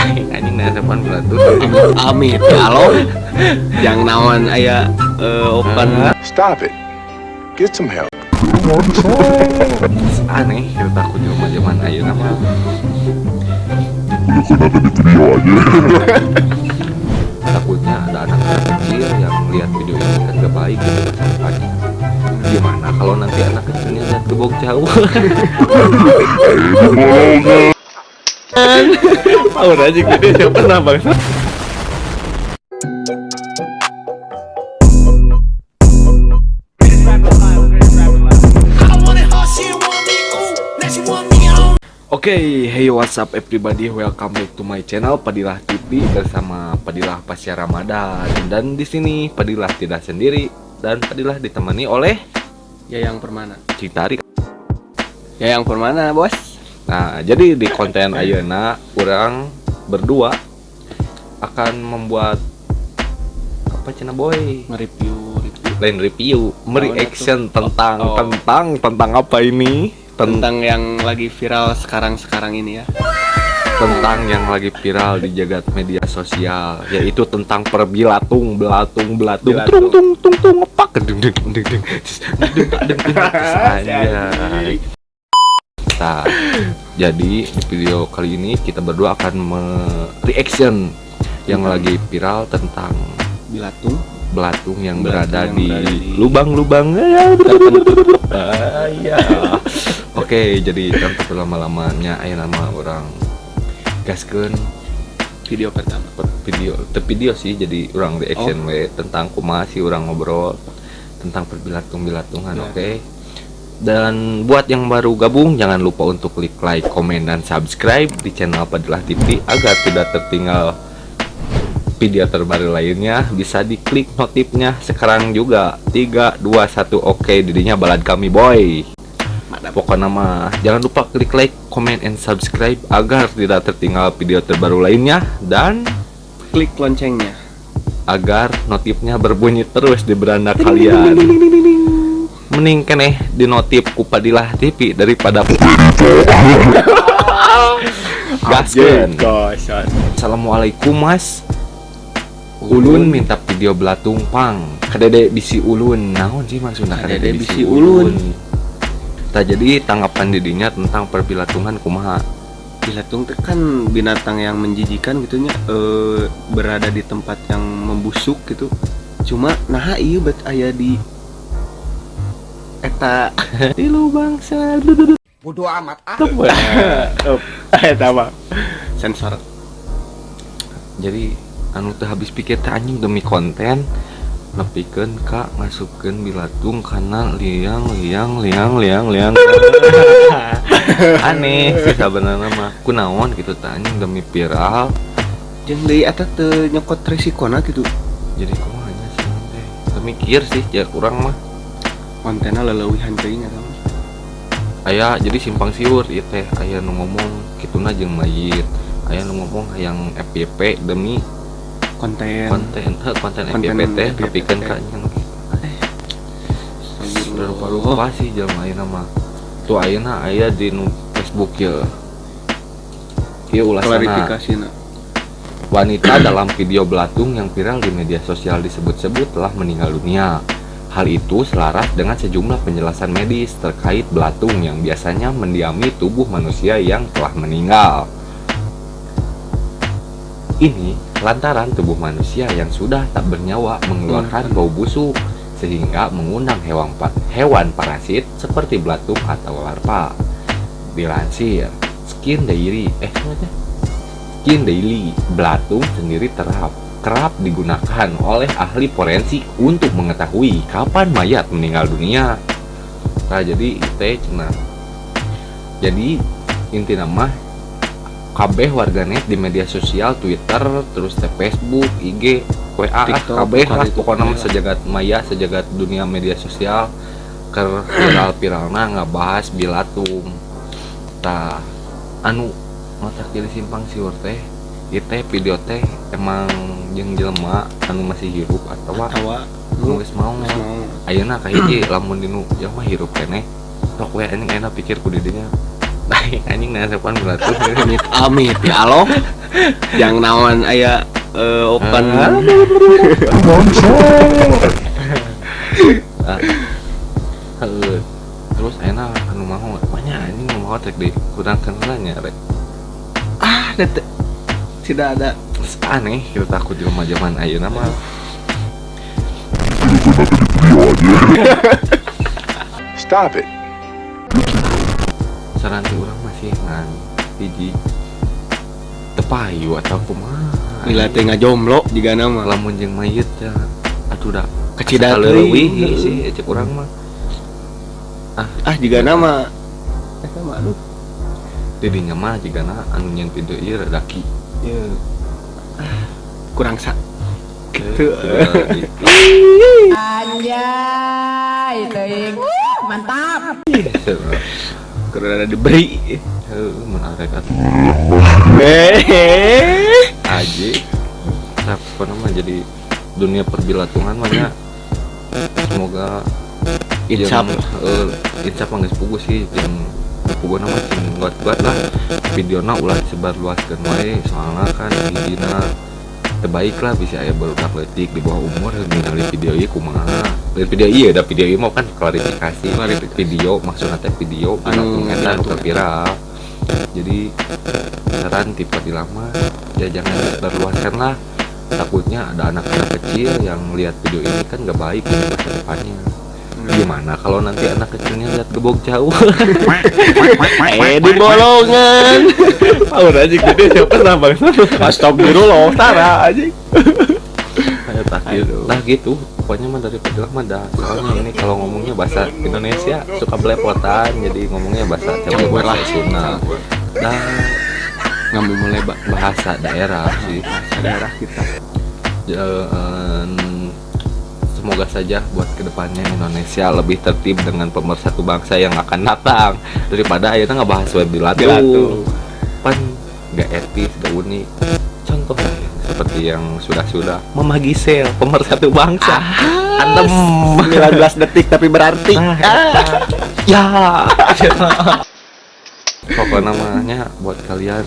Aing anjing ngasepan belatung. Amit ya Allah. Yang naon aya open. Stop it. Get some help. Aneh gitu takut jelema zaman ayeuna mah. Udah ada di video aja. Takutnya ada anak-anak kecil yang lihat video ini kan gak baik gitu masa depannya. Gimana kalau nanti anak kecilnya lihat gebok jauh? Tahu aja gede siapa pernah bangsa. Oke, hey, what's up everybody, welcome back to my channel Padilah TV bersama Padilah Pasya Ramadan. Dan di sini Padilah tidak sendiri dan Padilah ditemani oleh Yayang Permana. Citari. Yayang Permana, Bos. Nah, jadi di konten ayeuna urang berdua akan membuat apa cenah, boy? Nge-review review. Lain review, mereaction tentang Oh. tentang tentang apa ini? Tentang yang lagi viral sekarang-sekarang ini ya. Tentang yang lagi viral di jagat media sosial, yaitu tentang perbilatung belatung belatung. Belatung. Tung tung tung tung ngepak deng deng deng deng deng deng deng. Anjay. Nah, jadi di video kali ini kita berdua akan me-reaction yang lagi viral tentang Bilatung. Belatung yang Belatung berada yang di berada di lubang-lubang. Tertentu. Ah, iya. Oke, jadi tanpa berlama-lamanya ayo nama urang gaskeun Video pertama. Video teu video sih, jadi urang reaction we tentang kumaha sih urang ngobrol tentang perbilatung-bilatungan. Oke. Dan buat yang baru gabung, jangan lupa untuk klik like, komen, dan subscribe di channel Padilah TV agar tidak tertinggal video terbaru lainnya. Bisa diklik notifnya sekarang juga. 3, 2, 1, oke, didinya balad kami, boy. Mantap. Pokoknya mah jangan lupa klik like, comment, and subscribe agar tidak tertinggal video terbaru lainnya dan Klik loncengnya. Agar notifnya berbunyi terus di beranda kalian. Mending keneh di notif ku Padilah TV daripada gaskeun. Gosan. Assalamualaikum, Mas. Ulun minta video belatung pang. Kadede bisi ulun. Naon sih maksudna Kadede kadede bisi ulun? Tah, jadi tanggapan didinya tentang perbilatungan kumaha? Bilatung itu kan binatang yang menjijikan gitu nya, berada di tempat yang membusuk gitu. Cuma nah iya bet aya di eta di lubang sel. Bodoh amat ah. Eta mah sensor. Jadi anu teu habis pikir teh anjing demi konten nepikeun ka ngasupkeun bilatung kana liang liang liang liang liang. Aneh sih sebenarnya mah, kunaon gitu teh anjing demi viral. Jeung deui eta teu nyokot resikona gitu. Jadi kumaha nya sih teh. Teu mikir sih ya kurang mah. Kontenna leleuwihan teuing eta mah. Aya jadi simpang siur ieu teh, aya nu ngomong kituna jeung mayit, aya nu ngomong hayang FYP demi konten. Konten heuh, konten. Konten. FYP teh FYP nepikeun teh. Ka nya nu kitu. Rupa-rupa sih jelema ayeuna mah. Tuh, ayeuna aya di nu Facebook ye. Ieu ulasanna. Klarifikasina. Wanita dalam video belatung yang viral di media sosial disebut-sebut telah meninggal dunia. Hal itu selaras dengan sejumlah penjelasan medis terkait belatung yang biasanya mendiami tubuh manusia yang telah meninggal. Ini lantaran tubuh manusia yang sudah tak bernyawa mengeluarkan bau busuk sehingga mengundang hewan parasit seperti belatung atau larva. Dilansir Skin Diary, eh apa? Skin Daily, belatung sendiri kerap digunakan oleh ahli forensik untuk mengetahui kapan mayat meninggal dunia. Nah, jadi teh cenah. Jadi inti nama kabeh warganet di media sosial Twitter, terus teh Facebook, IG, WA, ah, TikTok, kabeh lah itu pokoknya mah kabeh lah. Sejagat maya, sejagat dunia media sosial keur viral-viralna ngabahas bilatung. Tah, anu matak jadi simpang siur teh ieu teh video teh emang jeung jelema anu masih hirup atau Atawa nu geus maot. Geus maot. Ayeuna kahiji lamun dinu jelema hirup keneh sok we anjing, ayeuna pikir ku didinya. Tai anjing ngasepan belatung. Amit amit ya Allah. Jang naon aya open. Ah. Heuh. Terus enak anu maho banyak anjing nu maho rek dikurangkeun heula nya rek. Ah, tidak ada. Terus aneh kita takut jelema zaman ayeuna mah. Stop it. Saran ti urang masih ngan hiji teu payu atau kumaha. Lila teh ngajomblo jigana mah. Lamun jeung mayit ya atuh da Kecida leuwih teuing. sih cek urang mah. Ah, jigana mah eta mah aduh. Didinya mah jigana anu nyen video ieu daki. Ieu. Ah, kurang sa gitu. Anjay, teuing. Mantap. Kurang ada diberi. Heuh, mun arek atuh Eh. aji. Nah, pokoknya mah jadi dunia perbilatungan mah nya. Semoga Insaf. Insaf mah geus puguh sih jeung puguhna mah cing kuat-kuat lah. Videona ulah disebarluaskeun wae soalna kan hijina teu baik lah bisa aya barudak leutik di bawah umur ningali video ieu kumaha. Lain video ieu da video ieu mah kan klarifikasi. Klarifikasi. Video maksudna teh video Anu belatung eta nu belatung. viral. Jadi saran tipe dilama ya jangan disebarluaskan lah, takutnya ada anak-anak kecil yang lihat video ini kan gak baik untuk masa depannya. Gimana kalau nanti anak kecilnya lihat gebog jauh? Di bolongan. Power aja gede siapa lah bang. Astagfirullah, tara anjing. Ayo tak gitu. Nah gitu, pokoknya mah dari Fadilah mah dah. Soalnya ini kalau ngomongnya bahasa Indonesia suka belepotan, jadi ngomongnya bahasa campur Campur lah. bahasa Sunda. Nah, Nggak mau mulai bahasa daerah sih. Bahasa daerah kita. Semoga saja buat kedepannya Indonesia lebih tertib dengan pemersatu bangsa yang akan datang daripada akhirnya ngebahas web dilatung. Dilatung. Pan nggak etis, nggak unik. Contohnya seperti yang sudah-sudah Mama Gisel pemersatu bangsa. Antem 19 detik tapi berarti. Nah, ya. Pokoknya namanya buat kalian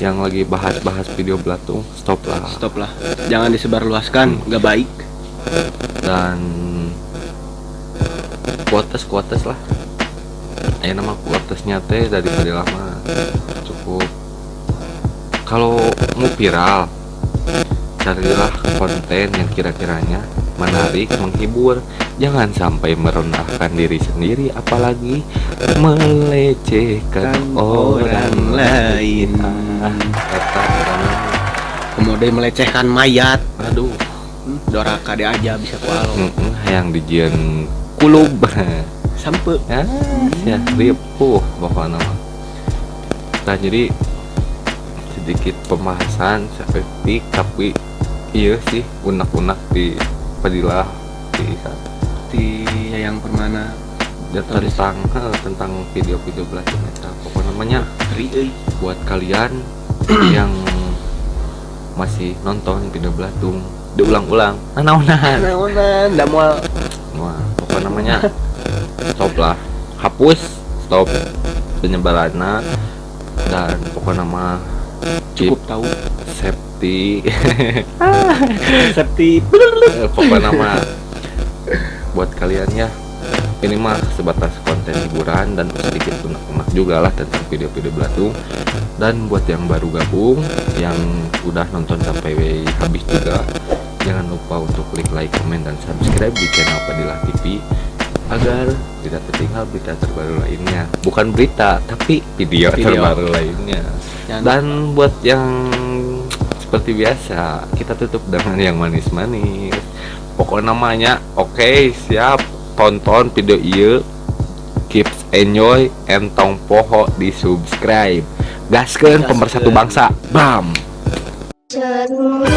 yang lagi bahas-bahas video belatung, stop lah. Stop lah. Jangan disebarluaskan, nggak baik. Dan kuotes-kuotes lah. Ayo nama kuotesnya teh daripada lama cukup. Kalau mau viral, carilah konten yang kira-kiranya menarik, menghibur. Jangan sampai merendahkan diri sendiri, apalagi melecehkan orang lain. Eta, Kemudian melecehkan mayat. Aduh. Doraka dia aja bisa ku alo. Hayang dijieun kulub. Sampe. Ya, ya ripuh pokoknya mah. Nah, jadi sedikit pembahasan seperti tapi iya sih unek-unek di Fadilah di Yayang Permana ya, tentang video-video belajar eta. Pokoknya namanya buat kalian yang masih nonton video belatung diulang-ulang, naonan. Naonan, da moal. Wah, pokoknya namanya stop lah, hapus, stop penyebarannya, dan pokoknya nama cukup tahu safety. Safety. Pokoknya nama buat kalian ya, ini mah sebatas konten hiburan dan sedikit unek-unek juga lah tentang video-video belatung. Dan buat yang baru gabung, yang udah nonton sampai habis juga, jangan lupa untuk klik like, komen, dan subscribe di channel Fadilah TV agar tidak tertinggal berita terbaru lainnya. Bukan berita, tapi video terbaru lainnya. Jangan Dan buat yang seperti biasa, kita tutup dengan yang manis-manis. Pokoknya namanya, oke, siap, tonton video ieu, keep enjoy, entong poho di subscribe. Gaskeun pemersatu bangsa. Bam. Seluruh